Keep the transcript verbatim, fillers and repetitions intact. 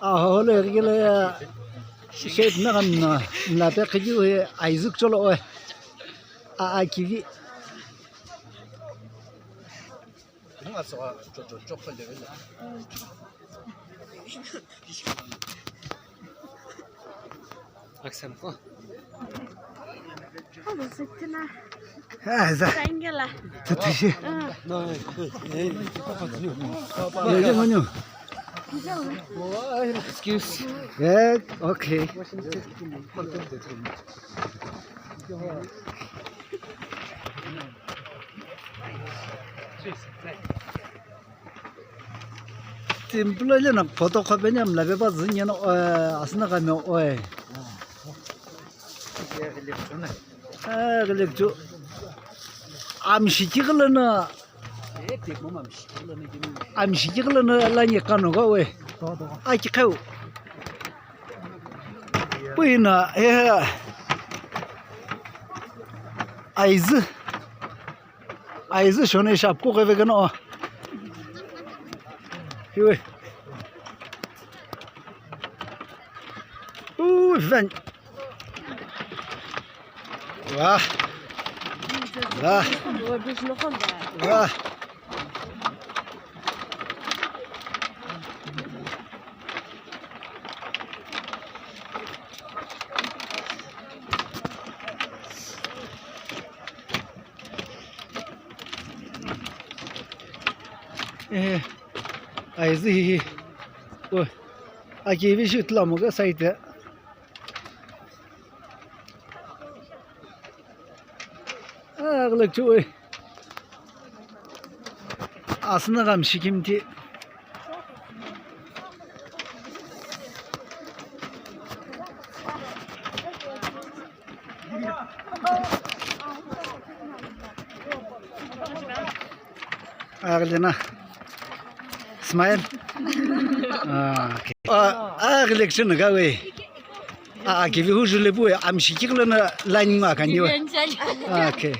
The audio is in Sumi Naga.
Aholo ighi kelo ye shape naghamno mlape qhikiu ye aizu kucholo oe. A, akivi. Aksam ko. Ah, za. Triangle. Tatishi. Ah. No, eh, eh, eh, continue. Continue, continue. Excuse. Yeah, okay. Simple lena photo khapeni amla pepa zünyeno, eh, asüna kame oe. Eh, ghilechu. Amshiki ghilono. Amshiki ghilono lani kano ga oe. Aki kheu. Puina, eh. Aizu. Aizu shoni shapku gheve keno. Hiwe. Uu, ven. Wah. Wah. Wah. Eh, aizu hihi. Oh, akivi shi tulamu ka side. Ah, ghilechu oi. Asüna ghamshi kimti. Aghilena. Smile. Ah, okay. Ah, ah, ghilechu na gawe. Ah, akivi hujule pu, amshiki ghilono line ngo akani we. Ah, okay.